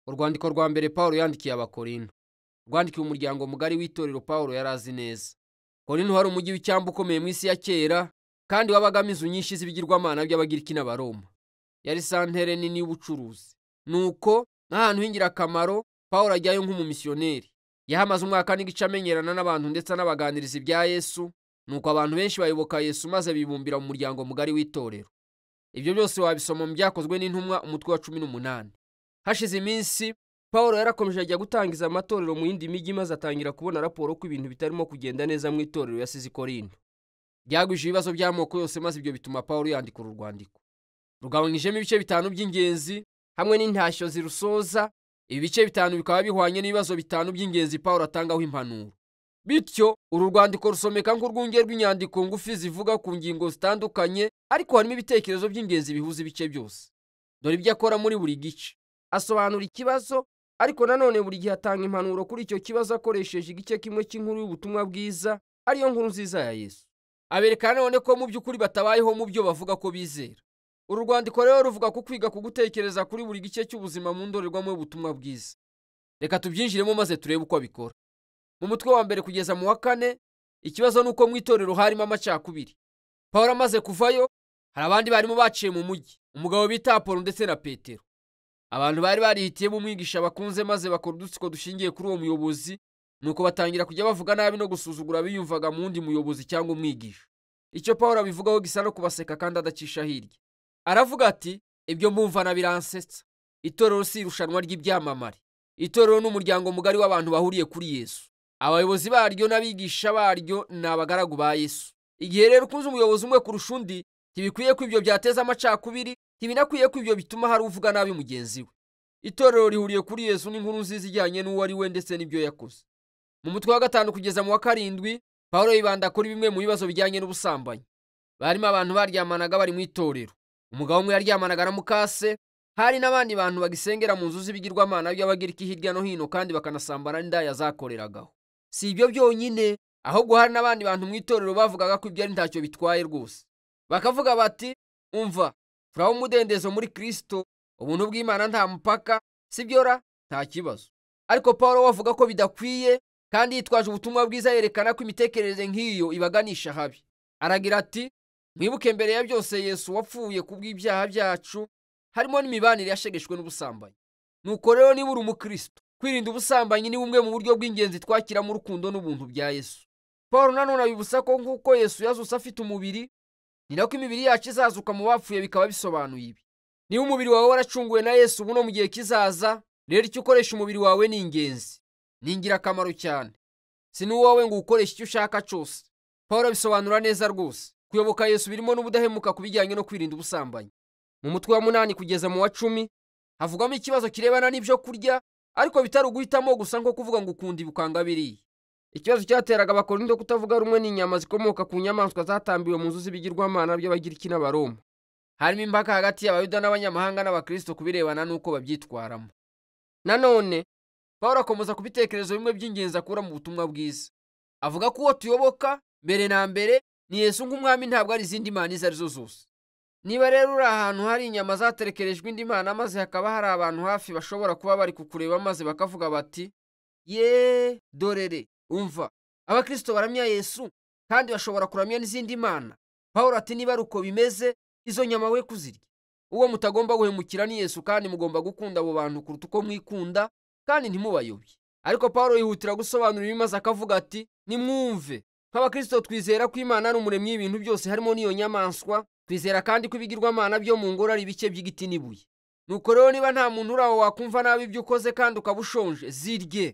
Urwandiko rwa mbere Pawulo yandikiye Abakorinto rwandikiwe umuryango mugari w'itorero Pawulo yari azi neza. Korinto wari umujyi w'icyambu ukomeye mu isi ya kera kandi wabagamo inzu nyinshi z'ibigirwamana by'Abagiriki n'Abaroma. Yari santere nini y'ubucuruzi. Nuko nk'ahantu h'ingirakamaro Pawulo ajyayo nk'umumisiyoneri. Yahamaze umwaka n'igice amenyerana n'abantu ndetse anabaganiriza ibya Yesu. Nuko abantu benshi bayoboka Yesu maze bibumbira mu muryango mugari w'itorero. Ibyo byose wabisoma mu Byakozwe n'Intumwa umutwe wa 18. Hashize iminsi Pawulo yarakomeje ajya gutangiza amatorero mu yindi mijyi maze atangira kubona raporo ko ibintu bitarimo kugenda neza mu itorero yasize i Korinto. Byagwije ibibazo by'amoko yose maze ibyo bituma Pawulo yandika uru rwandiko. Rugabanyijemo ibice 5 by'ingenzi hamwe n'intashyo zirusoza. Ibi bice 5 bikaba bihwanye n'ibibazo 5 by'ingenzi Pawulo atangaho impanuro. Bityo uru rwandiko rusomeka nk'urwunge rw'inyandiko ngufi zivuga ku ngingo zitandukanye, ariko harimo ibitekerezo by'ingenzi bihuza ibice byose. Dore ibyo akora muri buri gice. Asobanura ikibazo, ariko nanone buri gihe atanga impanuro kuri icyo kibazo akoresheje igice kimwe cy'inkuru y'ubutumwa bwiza, ariyo nkuru nziza ya Yesu. Abereka nanone ko mu by'ukuri batabayeho mu byo bavuga ko bizera. Uru rwandiko rero ruvuga ku kwiga ku gutekereza kuri buri gice cy'ubuzima mu ndorerwamo y'ubutumwa bwiza. Reka tubyinjiremo maze turebe uko abikora. Mu mutwe wa mbere kugeza mu wa 4, ikibazo nuko mu itorero harimo amacakubiri. Pawulo amaze kuvayo, hari abandi barimo baciye mu mujyi, umugabo bita Apolo ndetse na Petero. Abantu bari barihitiyemo umwigisha bakunze maze bakora udutsiko dushingiye kuri uwo muyobozi, nuko batangira kujya bavuga nabi no gusuzugura biyumvaga mu wundi muyobozi cyangwa umwigisha. Icyo Pawulo abivugaho gisa no kubaseka kandi adacisha hirya. Aravuga ati, ibyo mbumva biransetsa. Itorero si irushanwa ry'ibyamamare. Itorero ni umuryango mugari w'abantu bahuriye kuri Yesu. Abayobozi baryo n'abigisha baryo ni abagaragu ba Yesu. Igihe rero ukunze umuyobozi umwe kurusha undi, ntibikwiye ko ibyo byateza amacakubiri, ntibinakwiye ko ibyo bituma hari uvuga nabi mugenzi we. Itorero rihuriye kuri Yesu n'inkuru nziza ijyanye n'uwo ari we ndetse n'ibyo yakoze. Mu mutwe wa 5 kugeza mu wa 7, Pawulo yibanda kuri bimwe mu bibazo bijyanye n'ubusambanyi. Barimo abantu baryamanaga bari mu itorero. Umugabo umwe yaryamanaga na mukase, hari n'abandi bantu bagisengera mu nzu z'ibigirwamana by'Abagiriki hirya no hino kandi bakanasambana n'indaya zakoreragaho. Si ibyo byonyine, ahubwo hari n'abandi bantu mu itorero bavugaga ko ibyo ari ntacyo bitwaye rwose. Bakavuga bati, umva, turaho umudendezo muri Kristo, ubuntu bw'Imana nta mupaka, sibyo ra? Nta kibazo. Ariko Pawulo avuga ko bidakwiye, kandi yitwaje ubutumwa bwiza yerekana ko imitekerereze nk'iyo ibaganisha habi. Aragira ati, mwibuke mbere ya byose Yesu wapfuye kubw'ibyaha byacu, harimo n'imibanire yashegeshwe n'ubusambanyi. Nuko rero niba uri umukristo, kwirinda ubusambanyi ni bumwe mu buryo bw'ingenzi twakiramo urukundo n'ubuntu bya Yesu. Pawulo nanone abibutsa ko nk'uko Yesu yazutse afite umubiri, ni nako imibiri yacu izazuka mu bapfuye, bikaba bisobanuye ibi. Niba umubiri wawe waracunguwe na Yesu ubu no mu gihe kizaza, rero icyo ukoresha umubiri wawe ni ingenzi, ni ingirakamaro cyane. Si n'uwawe ngo ukoreshe icyo ushaka cyose. Pawulo abisobanura neza rwose. Kuyoboka Yesu birimo n'ubudahemuka ku bijyanye no kwirinda ubusambanyi. Mu mutwe wa 8 kugeza mu wa 10 havugwamo ikibazo kirebana n'ibyo kurya, ariko bitari uguhitamo gusa nko kuvuga ngo ukunda ibukanga biriya. Ikibazo cyateraga Abakorinto kutavuga rumwe n'inyama zikomoka ku nyamaswa zatambiwe mu nzu z'ibigirwamana by'Abagiriki n'Abaroma. Harimo impaka hagati y'Abayuda n'abanyamahanga n'Abakristo kubirebana n'uko babyitwaramo. Nanone Pawulo akomeza ku bitekerezo bimwe by'ingenzi akura mu butumwa bwiza. Avuga ko uwo tuyoboka mbere na mbere ni Yesu nk'umwami, ntabwo ari izindi mana izo arizo zose. Niba rero uri ahantu hari inyama zaterekerejwe indi mana maze hakaba hari abantu hafi bashobora kuba bari kukureba maze bakavuga bati, ye dorere, umva, Abakristo baramya Yesu kandi bashobora kuramya n'izindi mana. Pawulo ati niba ari uko bimeze, izo nyama we kuzirya. Uwo mutagomba guhemukira ni Yesu, kandi mugomba gukunda abo bantu kuruta uko mwikunda, kandi ntimubayobye. Ariko Pawulo yihutira gusobanura ibimaze akavuga ati, nimwumve, nk'Abakristo twizera ko Imana ari umuremyi w'ibintu byose harimo n'iyo nyamaswa, twizera kandi ko ibigirwamana byo mu ngoro ari ibice by'igiti n'ibuye. Nuko rero niba nta muntu uri aho wakumva nabi ibyo ukoze kandi ukaba ushonje, zirye.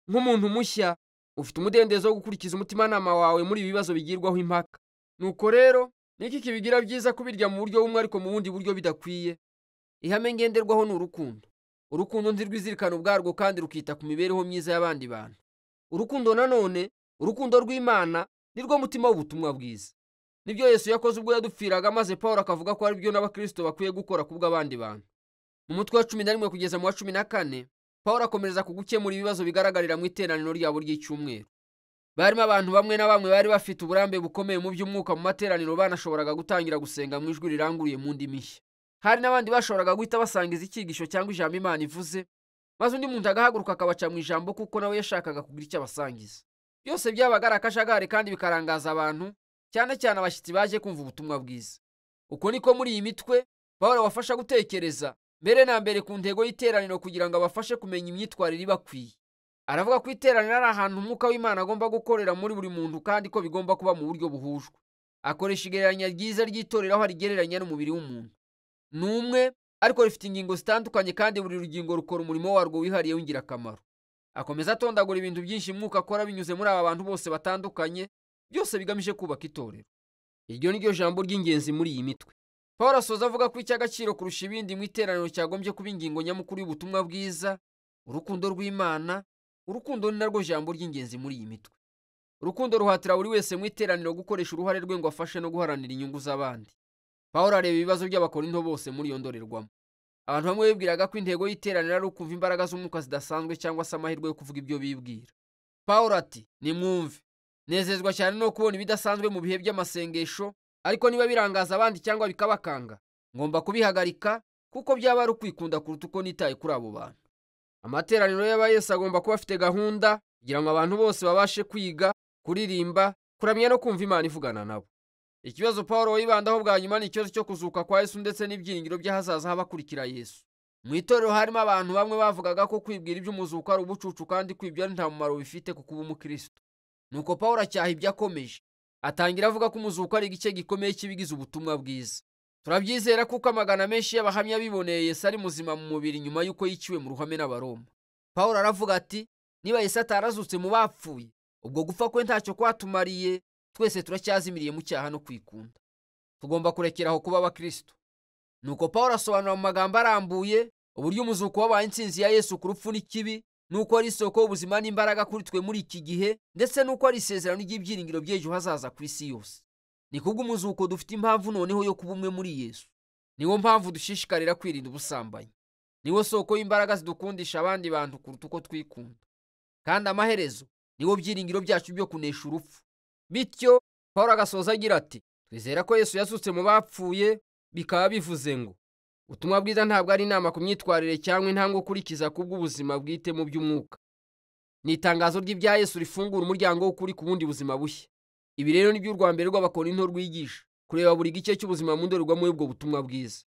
Nk'umuntu mushya ufite umudendezo wo gukurikiza umutimanama wawe muri ibi bibazo bigirwaho impaka. Nuko rero niki kibigira byiza kubirya mu buryo bumwe ariko mu bundi buryo bidakwiye? Ihame ngenderwaho ni urukundo. Urukundo ntirwizirikana ubwarwo kandi rukita ku mibereho myiza y'abandi bantu. Urukundo nanone, urukundo rw'Imana nirwo mutima w'ubutumwa bwiza. Nibyo Yesu yakoze ubwo yadupfiraga, maze Pawulo akavuga ko ari byo n'Abakristo bakwiye gukora kubw'abandi bantu. Mu mutwe wa 11 kugeza mu wa 14, Pawulo akomereza ku gukemura ibibazo bigaragarira mu iteraniro ryabo ry'icyumweru. Barimo abantu bamwe na bamwe bari bafite uburambe bukomeye mu by'umwuka mu materaniro, banashoboraga gutangira gusenga mu ijwi riranguruye mu ndimi nshya. Hari n'abandi bashoboraga guhita basangiza icyigisho cyangwa ijambo Imana ivuze, Maze undi muntu agahaguruka akabaca mu ijambo kuko nawe yashakaga kugira icyo abasangiza. Byose byabaga ari akajagari kandi bikarangaza abantu, cyane cyane abashyitsi baje kumva ubutumwa bwiza. Uko niko muri iyi mitwe Pawulo abafasha gutekereza mbere na mbere ku ntego y'iteraniro kugira ngo abafashe kumenya imyitwarire ibakwiye. Aravuga ko iteraniro ari ahantu umwuka w'Imana agomba gukorera muri buri muntu kandi ko bigomba kuba mu buryo buhujwe. Akoresha igereranya ryiza ry'itorero aho arigereranya n'umubiri w'umuntu. Ni umwe ariko rifite ingingo zitandukanye kandi buri rugingo rukora umurimo warwo wihariye w'ingirakamaro. Akomeza atondagura ibintu byinshi mwuka akora binyuze muri aba bantu bose batandukanye, byose bigamije kubaka itorero. Iryo ni ryo jambo ry'ingenzi muri iyi mitwe. Pawulo asoza avuga ko icy'agaciro kurusha ibindi mu iteraniro cyagombye kuba ingingo nyamukuru y'ubutumwa bwiza, urukundo rw'Imana. Urukundo ni narwo jambo ry'ingenzi muri iyi mitwe. Urukundo ruhatira buri wese mu iteraniro gukoresha uruhare rwe ngo afashe no guharanira inyungu z'abandi. Pawulo areba ibibazo by'Abakorinto bose muri iyo ndorerwamo. Abantu bamwe bibwiraga ko intego y'iteraniro ari ukumva imbaraga z'umwuka zidasanzwe cyangwa se amahirwe yo kuvuga ibyo bibwira. Pawulo ati, nimwumve, nezezwa cyane no kubona ibidasanzwe mu bihe by'amasengesho, ariko niba birangaza abandi cyangwa bikabakanga, ngomba kubihagarika kuko byaba ari ukwikunda kuruta uko nitaye kuri abo bantu. Amateraniro y'abayesu agomba kuba afite gahunda kugira ngo abantu bose babashe kwiga, kuririmba, kuramya no kumva Imana ivugana nabo. Ikibazo Pawulo yibandaho bwa nyuma ni ikibazo cyo kuzuka kwa Yesu ndetse n'ibyiringiro by'ahazaza h'abakurikira Yesu. Mu itorero harimo abantu bamwe bavugaga ko kwibwira iby'umuzuko ari ubucucu kandi kwibyo ari nta mumaro bifite ku kuba umukristo. Nuko Pawulo acyaha ibyo akomeje. Atangira avuga ko umuzuko ari igice gikomeye cy'ibigize ubutumwa bwiza. Turabyizera kuko amagana menshi y'abahamya biboneye Yesu ari muzima mu mubiri nyuma y'uko yiciwe mu ruhame n'Abaroma. Pawulo aravuga ati, niba Yesu atarazutse mu bapfuye, ubwo gupfa kwe ntacyo kwatumariye, twese turacyazimiriye mu cyaha no kwikunda. Tugomba kurekera aho kuba abakristo. Nuko Pawulo asobanura mu magambo arambuye uburyo umuzuko wabaye intsinzi ya Yesu ku rupfu n'ikibi, nuko ari isoko y'ubuzima n'imbaraga kuri twe muri iki gihe, ndetse nuko ari isezerano ry'ibyiringiro by'ejo hazaza ku isi yose. Ni kubw'umuzuko dufite impamvu noneho yo kuba umwe muri Yesu. Niwo mpamvu dushishikarira kwirinda ubusambanyi. Niwo soko y'imbaraga zidukundisha abandi bantu kuruta uko twikunda. Kandi amaherezo niwo byiringiro byacu byo kunesha urupfu. Bityo Pawulo agasoza agira ati, twizera ko Yesu yazutse mu bapfuye, bikaba bivuze ngo ubutumwa bwiza ntabwo ari inama ku myitwarire cyangwa intambwe ukurikiza kubw'ubuzima bwite mu by'umwuka. Ni itangazo ry'ibya Yesu rifungura umuryango w'ukuri ku bundi buzima bushya. Ibi rero ni by'urwa mbere rw'Abakorinto rwigisha kureba buri gice cy'ubuzima mu ndorerwamo y'ubwo butumwa bwiza.